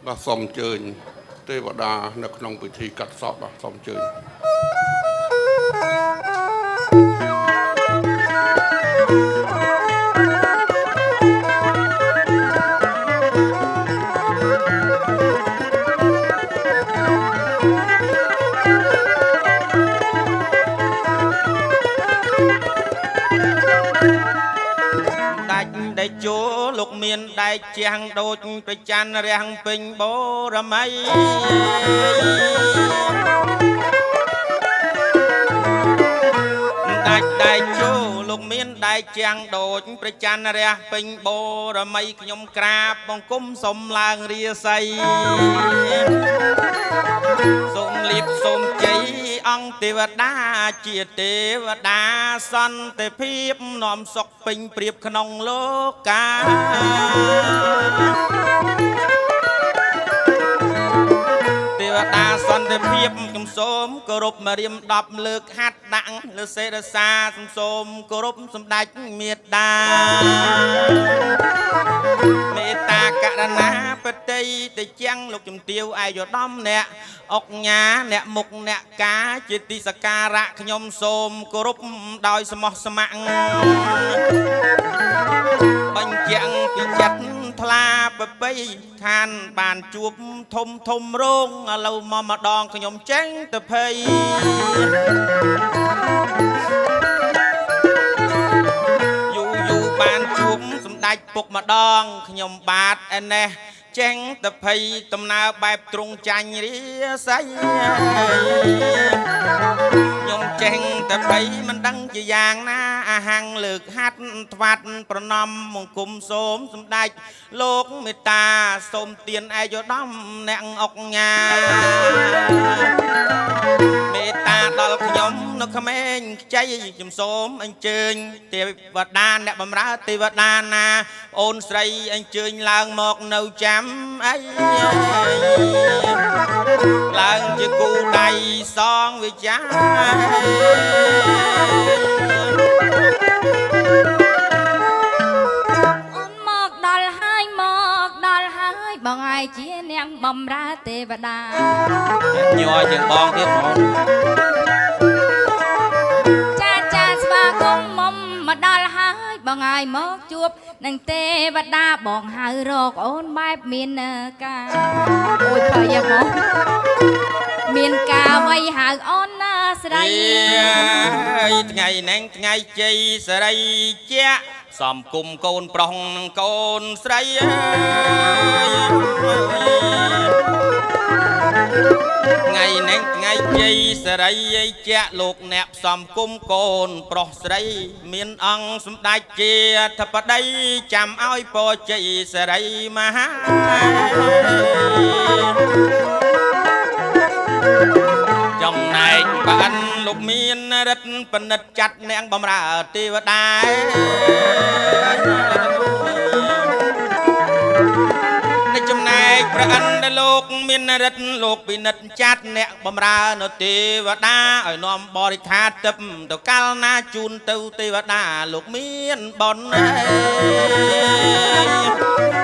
បាទសូមអញ្ជើញទេវតានៅក្នុងពិធីកាត់សក់បាទសូមអញ្ជើញ ដាច់ដេជោលោកមានដែកជាងដូចប្រច័នរាំងពេញបរមីដាច់ដែកជោលោកមានដែកជាងដូចប្រច័នរះពេញបរមីខ្ញុំក្រាបបង្គំសុំឡើងរាសីសូមលៀបសូមជ័យអង្គទេវតាជាទេវតាសន្តិភាពនាំសុខពេញព្រៀបក្នុងលោកាទេវតាសន្តិភាពខ្ញុំសូមគោរពមករៀម10លើកហាត់ដាក់លើសេរសាខ្ញុំសូមគោរពសម្ដេចមេត្តាមេត្តាករណាបតីតិជាងលោកជំទាវឯកឧត្តមអ្នកអុកញ៉ាអ្នកមុខអ្នកការជាទីសក្ការៈខ្ញុំសូមគោរពដោយស្មោះស្ម័គ្របញ្ជាក់ពីចិត្តថ្លាប្រពៃខានបានជួបធំធំរោងឥឡូវមកម្ដងខ្ញុំចេញទៅភ័យយូរយូរបានជួបសម្ដេចពុកម្ដងខ្ញុំបាទឯនេះចេញទៅភ័យដំណើរបែបទ្រង់ចាញ់រាសីខ្ញុំចេញទៅភ័យមិនដឹងជាយ៉ាងណាអាហាំងលើកហាត់ថ្វាត់ប្រណម្យមង្គមសូមសម្ដេចលោកមេត្តាសូមទានឯកឧត្តមអ្នកអុកញ៉ាមេត្តាដល់ខ្ញុំនៅក្មេងខ្ចីខ្ញុំសូមអញ្ជើញទេវតាអ្នកបម្រើទេវតាណាអូនស្រីអញ្ជើញឡើងមកនៅចាំអីឡើងជាគូដៃសងវិចាអូនមកដល់ហើយមកដល់ហើយបងឯងជាអ្នកបំរើទេវតាញ័រជាងបងទៀតបងចាចាស្វាគមន៍មុំមកដល់ហើយបងឯងមកជួបនឹងទេវតាបងហៅរកអូនបែបមានការអូយភ័យហ្មងមានការវៃហៅអូនណាស្រីថ្ងៃនេះថ្ងៃជ័យសេរីជាសំគុំកូនប្រុសនិងកូនស្រីថ្ងៃនេះថ្ងៃជ័យសេរីជាលោកអ្នកផ្សំគុំកូនប្រុសស្រីមានអង្គសម្ដេចជាអធិបតីចាំឲ្យពរជ័យសេរីមហាចំណែកបានលោកមានរិទ្ធពិនិត្យចាត់អ្នកបំរើទេវតានេះចំណែកព្រះអិនដែលលោកមានរិទ្ធលោកពិនិត្យចាត់អ្នកបំរើនៅទេវតាឲ្យនាំបរិខាទឹកទៅកាលណាជូនទៅទេវតាលោកមានបុណ្យ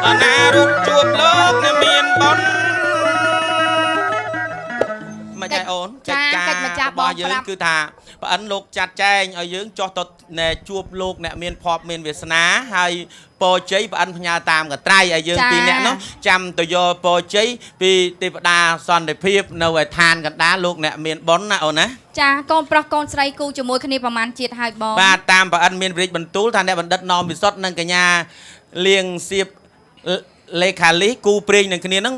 អនារូបជួបលោកមានបុណ្យមិនចៃអូនកិច្ចការរបស់យើងគឺថាប្អិនលោកចាត់ចែងឲ្យយើងចោះទៅជួបលោកអ្នកមានភ័ព្វមានវាសនាហើយពរជ័យប្អិនផ្ញើតាមកត្រៃឲ្យយើងពីរអ្នកនោះចាំទៅយកពរជ័យពីទេវតាសន្តិភាពនៅឯឋានកណ្ដាលលោកអ្នកមានបុណ្យណាអូនណាចាកូនប្រុសកូនស្រីគូជាមួយគ្នាប្រហែលជាតិហើយបងបាទតាមប្អិនមានរាជបន្ទូលថាអ្នកបណ្ឌិតណមវិសុទ្ធនិងកញ្ញាលៀងសៀបលេខាលីគូព្រេងនឹងគ្នានឹង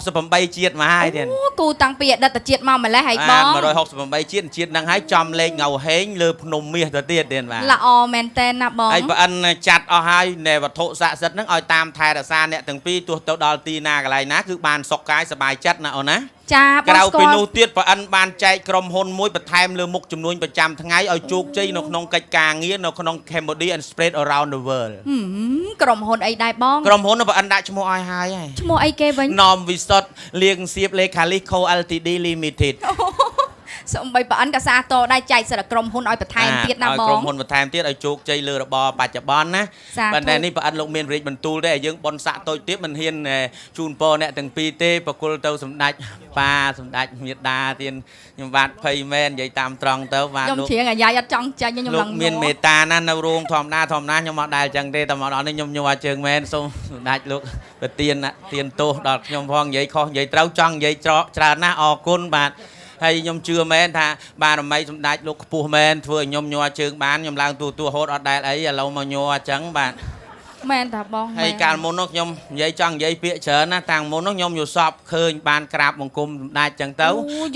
168ជាតិមកហើយទៀតអូគូតាំងពីអតីតជាតិមកម្លេះហើយបង168ជាតិជាតិនឹងហើយចំលេខងៅហេងលើភ្នំមាសទៅទៀតទៀតបាទល្អមែនតើណាបងហើយប្អិនចាត់អស់ហើយនៃវត្ថុស័ក្តិសិទ្ធិនឹងឲ្យតាមថែរក្សាអ្នកទាំងពីរទោះទៅដល់ទីណាកន្លែងណាគឺបានសុខកាយសប្បាយចិត្តណាអូនណាចាក្រៅពីនោះទៀតប្អិនបានចែកក្រុមហ៊ុនមួយបន្ថែមលើមុខចំនួនប្រចាំថ្ងៃឲ្យជោគជ័យនៅក្នុងកិច្ចការងារនៅក្នុង Cambodia and spread around the world ក្រុមហ៊ុនអីដែរបងក្រុមហ៊ុនប្អិនដាក់ឈ្មោះឲ្យហើយឈ្មោះអីគេវិញណមវិសុទ្ធលៀងសៀបលេខាលី Co Ltd Limited សូម្បីប្រអិនក៏សាទរដែរចែកសិទ្ធិក្រុមហ៊ុនឲ្យបន្ថែមទៀតណាបងឲ្យក្រុមហ៊ុនបន្ថែមទៀតឲ្យជោគជ័យលើរបបច្ចុប្បន្នណាប៉ុន្តែនេះប្រអិនលោកមានរាជបន្ទូលទេឲ្យយើងបនស័កតូចទៀតមិនហ៊ានជូនពរអ្នកទាំងពីរទេប្រគល់ទៅសម្ដេចប៉ាសម្ដេចមេដាទៀនខ្ញុំបាទភ័យមែននិយាយតាមត្រង់ទៅបាទលោកខ្ញុំច្រៀងអាយ៉ាយអត់ចង់ចាញ់ខ្ញុំឡើងលោកមានមេត្តាណាស់នៅរោងធម្មតាធម្មតាខ្ញុំអត់ដែលចឹងទេតែមកដល់នេះខ្ញុំញ័រជើងមែនសូមសម្ដេចលោកប្រទានទានទោសដល់ខ្ញុំផងនិយាយខុសនិយាយត្រូវចង់និយាយច្រើនណាស់អរគុណបាទហើយខ្ញុំជឿមែនថាបារមីសម្ដេចលោកខ្ពស់មែនធ្វើឲ្យខ្ញុំញ័រជើងបានខ្ញុំឡើងទូហូតអត់ដែលអីឥឡូវមកញ័រអញ្ចឹងបាទមែនតាបងហើយកាលមុននោះខ្ញុំនិយាយចង់និយាយពាក្យច្រើនណាតាំងមុននោះខ្ញុំយល់សពឃើញបានក្រាបបង្គំសម្ដេចចឹងទៅ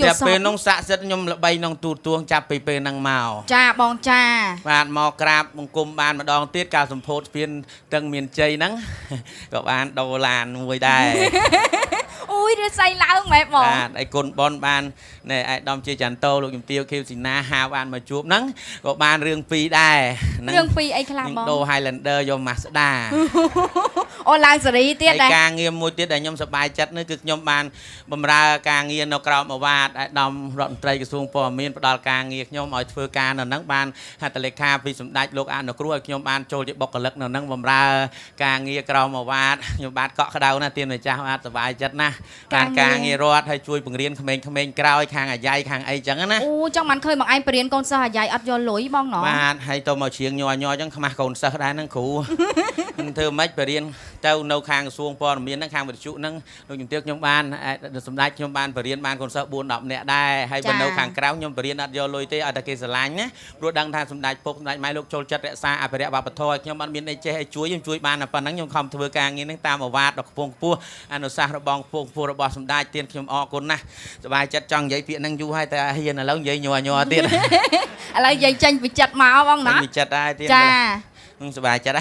តែពេលនោះស័ក្តិសិទ្ធិខ្ញុំល្បីក្នុងទូទួងចាប់ពីពេលហ្នឹងមកចាបងចាបាទមកក្រាបបង្គំបានម្ដងទៀតកាលសម្ពោធស្ពានតឹងមានជ័យហ្នឹងក៏បានដូរឡានមួយដែរអូយរាសីឡើងម៉េចបងបាទឯគុណបនបានណែឯកឧត្តមជាចន្ទោលោកជំទាវខៀវស៊ីណាហាបានមកជួបហ្នឹងក៏បានរឿងពីរដែររឿងពីរអីខ្លះបងដូរ Highlander យក Mazda អូឡើងសេរីទៀតដែរការងារមួយទៀតដែលខ្ញុំសប្បាយចិត្តនេះគឺខ្ញុំបានបម្រើការងារនៅក្រោមឱវាទឯកឧត្តមរដ្ឋមន្ត្រីក្រសួងព័ត៌មានផ្ដល់ការងារខ្ញុំឲ្យធ្វើការនៅហ្នឹងបានហត្ថលេខាពីសម្ដេចលោកអនុគ្រោះឲ្យខ្ញុំបានចូលជាបុគ្គលិកនៅហ្នឹងបម្រើការងារក្រោមឱវាទខ្ញុំបាទកក់ក្ដៅណាស់ទៀនម្ចាស់បាទសប្បាយចិត្តណាស់បានការងាររដ្ឋហើយជួយបង្រៀនក្មេងៗក្រោយខាងអាយ៉ៃខាងអីចឹងណាអូចង់បានឃើញបងឯងបរៀនកូនសិស្សអាយ៉ៃអត់យកលុយបងណោះបាទហើយទៅមកច្រៀងញ័រញ័រចឹងខ្មាស់កូនសិស្សដែរហ្នឹងគ្រូធ្វើម៉េចបរៀនទៅនៅខាងក្រសួងព័ត៌មានហ្នឹងខាងវិទ្យុហ្នឹងលោកជំទាវខ្ញុំបានសម្ដេចខ្ញុំបានបរៀនបានកូនសិស្ស4 10នាក់ដែរហើយបើនៅខាងក្រៅខ្ញុំបរៀនអត់យកលុយទេឲ្យតែគេស្រឡាញ់ណាព្រោះដឹងថាសម្ដេចពុកសម្ដេចម៉ែលោកចូលចិត្តរក្សាអភិរក្សវប្បធម៌ឲ្យខ្ញុំអត់មានអីចេះអីជួយខ្ញុំជួយបានតែប៉ុណ្ណឹងខ្ញុំខំធ្វើការងារហ្នឹងតាមឱវាទដ៏ខ្ពង់ខ្ពស់អនុសាសន៍របស់ខ្ពង់ខ្ពស់របស់សម្ដេចទៀនខ្ញុំអរគុណណាស់សប្បាយចិត្តចង់និយាយពាក្យហ្នឹងយូរហើយតែហ៊ានឥឡូវនិយាយញ័រញ័រទៀតឥឡូវនិយាយចេញពីចិត្តមកបងណាពីចិត្តដែរទៀតចាសប្បាយចិត្ត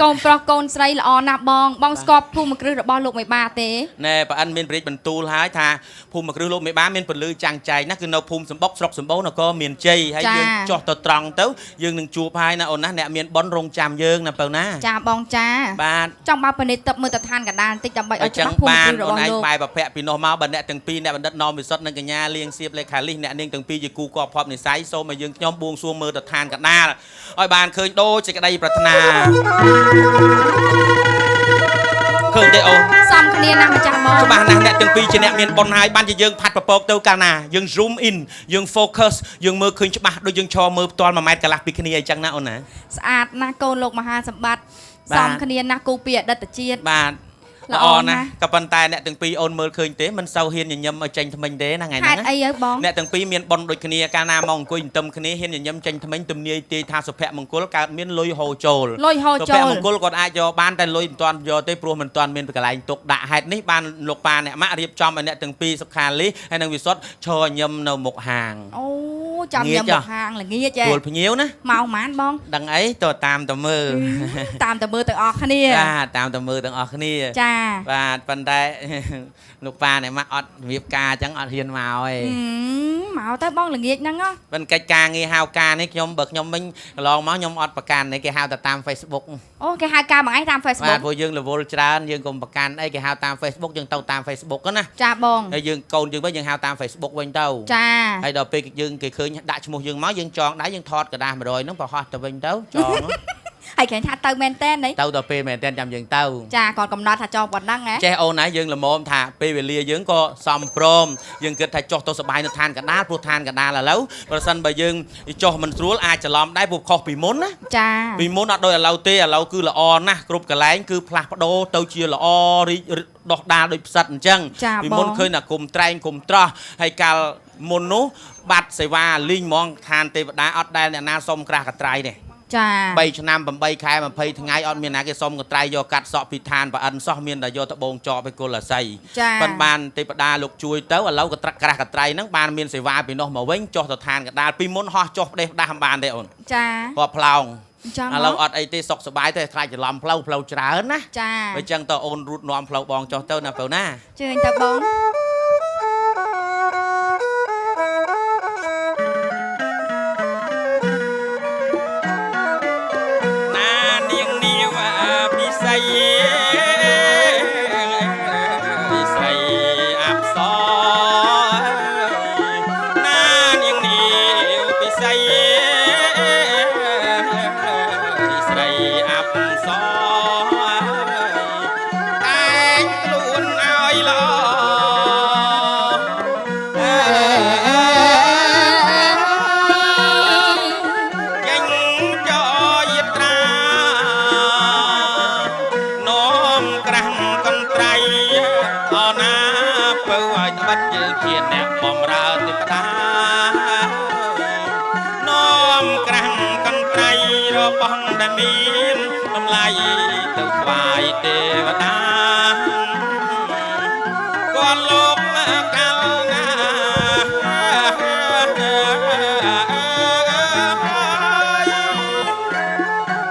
កូនប្រុសកូនស្រីល្អណាស់បងបងស្គាល់ភូមិគ្រឹះរបស់លោកមេបាទេណែប្រអិនមានព្រះរាជបន្ទូលហើយថាភូមិគ្រឹះលោកមេបាមានពលឺចាំងចែងណាគឺនៅភូមិសម្បុកស្រុកសម្បូរនគរមានជ័យហើយយើងចុះទៅត្រង់ទៅយើងនឹងជួបហើយណាអូនណាអ្នកមានបុណ្យរងចាំយើងណាបើណាចាបងចាបាទចង់បើពនិតទឹកមើលទៅឋានកណ្ដាលបន្តិចដើម្បីឲ្យច្បាស់ភូមិគ្រឹះរបស់លោកអូនឯងបែបប្រភពពីនោះមកបើអ្នកទាំងពីរអ្នកបណ្ឌិតណមវិសុទ្ធនិងកញ្ញាលៀងសៀបលេខាលីសអ្នកនាងទាំងពីរជាគូកបភពនិស័យសូមឲ្យយើងខ្ញុំបួងសួងមើលទៅឋានកណ្ដាលឲ្យបានឃើញដូចសេចក្តីប្រាថ្នាឃើញទេអូនសំគ្នាណាស់ម្ចាស់បងច្បាស់ណាស់អ្នកទាំងពីរជាអ្នកមានបុណ្យហើយបានជាយើងផាត់ប្រពកទៅកាលណាយើង zoom in យើង focus យើងមើលឃើញច្បាស់ដូចយើងឈរមើលផ្ទាល់1ម៉ែត្រកន្លះពីគ្នាអញ្ចឹងណាអូនណាស្អាតណាស់កូនលោកមហាសម្បត្តិសំគ្នាណាស់គូពីអតីតជាតិបាទល្អណាស់ក៏ប៉ុន្តែអ្នកទាំងពីរអូនមើលឃើញទេមិនសូវហ៊ានញញឹមឲ្យចេញថ្មិញទេណាថ្ងៃហ្នឹងហេតុអីហ៎បងអ្នកទាំងពីរមានបុណ្យដូចគ្នាកាលណាមកអង្គុយទន្ទឹមគ្នាហ៊ានញញឹមចេញថ្មិញទំនាយទាយថាសុភមង្គលកើតមានលុយហូរចូលលុយហូរចូលសុភមង្គលគាត់អាចយកបានតែលុយមិនទាន់យកទេព្រោះមិនទាន់មានកន្លែងទុកដាក់ហេតុនេះបានលោកប៉ាអ្នកម៉ាក់រៀបចំឲ្យអ្នកទាំងពីរសុខាលីហើយនឹងវិសុទ្ធឈរញឹមនៅមុខហាងអូចាំញឹមមុខហាងល្ងាចឯងទួលភ្ញៀវណាមកម៉ានបងដឹងអីទៅតាមតមើលតាមតមើលទាំងអស់គ្នាបាទតាមតមើលទាំងអស់គ្នាចាបាទប៉ុន្តែលោកប៉ាអ្នកម៉ាក់អត់របៀបការអញ្ចឹងអត់ហ៊ានមកទេមកទៅបងល្ងាចហ្នឹងប៉ុន្តែកិច្ចការងារហៅការនេះខ្ញុំបើខ្ញុំវិញកន្លងមកខ្ញុំអត់ប្រកាន់ទេគេហៅតែតាម Facebook អូគេហៅការមួយថ្ងៃតាម Facebook បាទព្រោះយើងរវល់ច្រើនយើងកុំប្រកាន់អីគេហៅតាម Facebook យើងទៅតាម Facebook ណាចាបងហើយយើងកូនយើងវិញយើងហៅតាម Facebook វិញទៅចាហើយដល់ពេលយើងគេឃើញដាក់ឈ្មោះយើងមកយើងចងដៃយើងថតក្រដាស100ហ្នឹងប្រហោះទៅវិញទៅចង ហើយគេថាទៅមែនតើនេះទៅដល់ពេលមែនតើចាំយើងទៅចាគាត់កំណត់ថាចងប៉ុណ្ណឹងហ៎ចេះអូនណាយើងល្មមថាពេលវេលាយើងក៏សមព្រមយើងគិតថាចុះទៅសបាយនៅឋានកណ្ដាលព្រោះឋានកណ្ដាលឥឡូវប្រសិនបើយើងចុះមិនស្រួលអាចច្រឡំដែរព្រោះខុសពីមុនណាចាពីមុនអត់ដូចឥឡូវទេឥឡូវគឺល្អណាស់គ្រប់កន្លែងគឺផ្លាស់ប្ដូរទៅជាល្អរីកដោះដាលដូចផ្សិតអញ្ចឹងពីមុនឃើញតែគុំត្រែងគុំត្រោះហើយកាលមុននោះបាត់សេវាលីងហ្មងឋានទេវតាអត់ដែលអ្នកណាសុំក្រាស់កត្រៃទេចា3ឆ្នាំ8ខែ20ថ្ងៃអត់មានណាគេសុំកត្រៃយកកាត់សក់ពីឋានប្រអិនសោះមានតែយកត្បូងចកไปគុលស័យប៉ុន្មានទេវតាលោកជួយទៅឥឡូវកត្រក្រាស់កត្រៃហ្នឹងបានមានសេវាពីនោះមកវិញចុះទៅឋានកដាលពីមុនហោះចុះផ្ដេសផ្ដាស់មិនបានទេអូនចាគាត់ផ្លោងឥឡូវអត់អីទេសុខសប្បាយទេខ្លាចច្រឡំផ្លូវផ្លូវច្រើនណាចាបើចឹងតើអូនរូតនាំផ្លូវបងចុះទៅណាបើណាជឿទៅបងន ត្បិតយើងជាអ្នកបំរើទេវតានាំក្រាំងកន្ត្រៃរបស់ដែលមានតម្លៃទៅថ្វាយទេវតាគាត់លោកកាលណា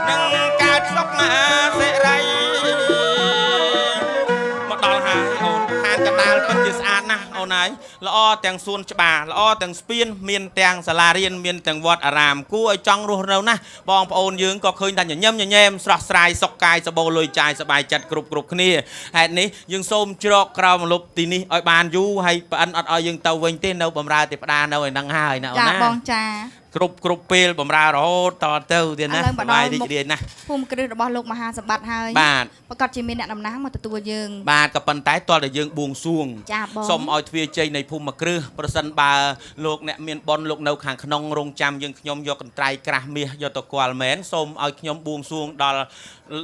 នឹងកើតសុខសិរីមកដល់ហើយអូនឋានកណ្ដាលពិតជាស្អាតណាស់អូនហើយល្អទាំងសួនច្បារល្អទាំងស្ពានមានទាំងសាលារៀនមានទាំងវត្តអារាមគួរឲ្យចង់រស់នៅណាស់បងប្អូនយើងក៏ឃើញថាញញឹមញញែមស្រស់ស្រាយសុខកាយសបោលុយចាយសบายចិត្តគ្រប់គ្រប់គ្នាហេតុនេះយើងសូមជ្រកក្រោមម្លប់ទីនេះឲ្យបានយូរហើយប្អិនអត់ឲ្យយើងទៅវិញទេនៅបំរើទេវតានៅឯហ្នឹងហើយណាអូន ចា ណា បងចា គ្រប់គ្រប់ពេលបំរើរហូតតទៅទៀតណា ឥឡូវ សប្បាយ មកដល់មុខ រីករាយណាស់ ភូមិគ្រឹះរបស់លោកមហាសម្បត្តិហើយ បាទ ប្រកាសជាមានអ្នកតំណាងមកទទួលយើង បាទក៏ប៉ុន្តែតើតែយើងបួងសួង ចាបង សូមឲ្យទ្វារជ័យនៃភូមិគ្រឹះប្រសិនបើលោកអ្នកមានបុណ្យលោកនៅខាងក្នុងរងចាំយើងខ្ញុំយកកន្ត្រៃក្រាស់មាសយកទៅគាល់មែនសូមឲ្យខ្ញុំបួងសួងដល់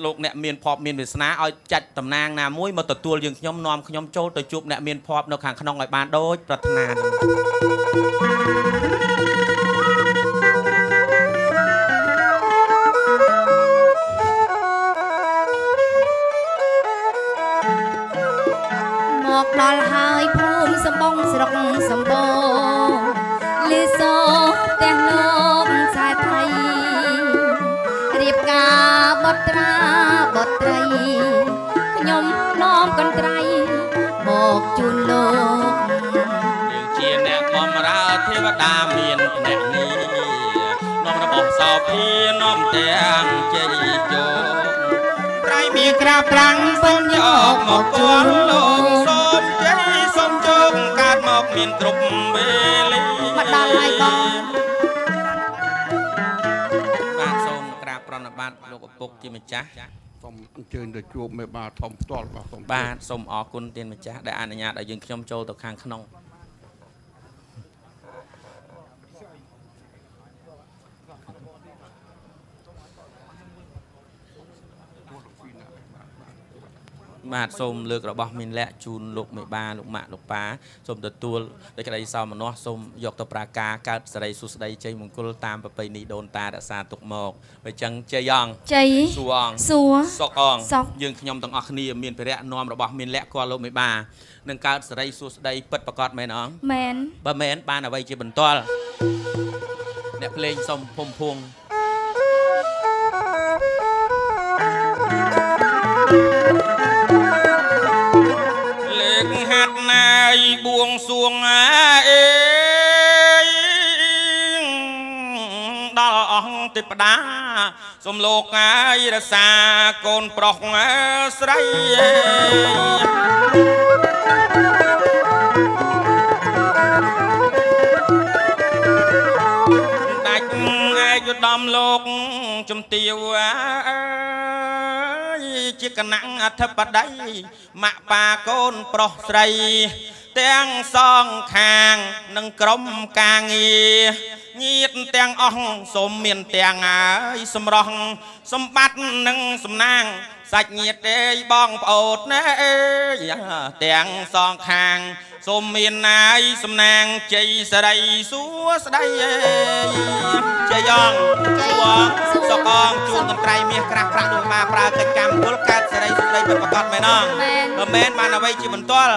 លោកអ្នកមានភ័ព្វមានវាសនាឲ្យចាត់តំណាងណាមួយមកទទួលយើងខ្ញុំនាំខ្ញុំចូលទៅជួបអ្នកមានភ័ព្វនៅខាងក្នុងឲ្យបានដូចប្រាថ្នានឹង មកដល់ហើយភូមិសំបងស្រុកសំបូរលឺសូរផ្ទះលោកខ្សែថៃរៀបការបត្រាបត្រីខ្ញុំនាំកន្ត្រៃមកជូនលោក យើងជាអ្នកបំរើទេវតាមានភ្នាក់ងារនាំរបស់សោភានាំទាំងជ័យជោគត្រៃមានក្រាបប្រាំងសូមយកមកគល់លោកសូមជ័យសូមជោគកើតមកមានគ្រប់វេលា មកដល់ហើយបង បាទសូមក្រាបប្រណិប័តលោកឪពុកជាម្ចាស់ សូមអញ្ជើញទៅជួបមេបាធំផ្ទាល់បាទសូម បាទសូមអរគុណទានម្ចាស់ដែលអនុញ្ញាតឲ្យយើងខ្ញុំចូលទៅខាងក្នុងបាទសូមលើករបស់មានលក្ខជូនលោកមេបាលោកម៉ាក់លោកប៉ាសូមទទួលដោយក្តីសោមនស្សសូមយកទៅប្រាការកើតសិរីសួស្តីជ័យមង្គលតាមប្រពៃណីដូនតារក្សាទុកមកបើចឹងជ័យអង្គ ជ័យ សួរអង្គ សួរ សុកអង្គ សុខ យើងខ្ញុំទាំងអស់គ្នាមានភារៈនាំរបស់មានលក្ខគាល់លោកមេបានឹងកើតសិរីសួស្តីពិតប្រកបមែនអង្គ មែន បើមែនបានអ្វីជាបន្ទាល់អ្នកភ្លេងសុំភុំភួងលេខហាត់ណាយបួងសួងអេដល់អង្គទេពតាសូមលោកអើយរសាកូនប្រុសស្រីដាច់ឯកឧត្តមលោកជំទាវអើយជាគណៈអធិបតីម៉ាក់ប៉ាកូនប្រុសស្រីទាំងសងខាងនិងក្រុមការងារញាតិទាំងអស់សូមមានទាំងអើយសម្រស់សម្បត្តិនិងសំណាងសាច់ញាតិទេបងប្អូនណាអើយទាំងសងខាងសូមមានណាយសំណាងជ័យសិរីសួស្តីអើយជ័យអង្គសួរសុខអង្គជួនកន្ត្រៃមាសក្រាស់ប្រាក់ដូចបាប្រើកិច្ចកម្មពលកើតសិរីសួស្តីពិតប្រាកដមែនអង្គ មែន បើមែនបានអ្វីជាបន្ទាល់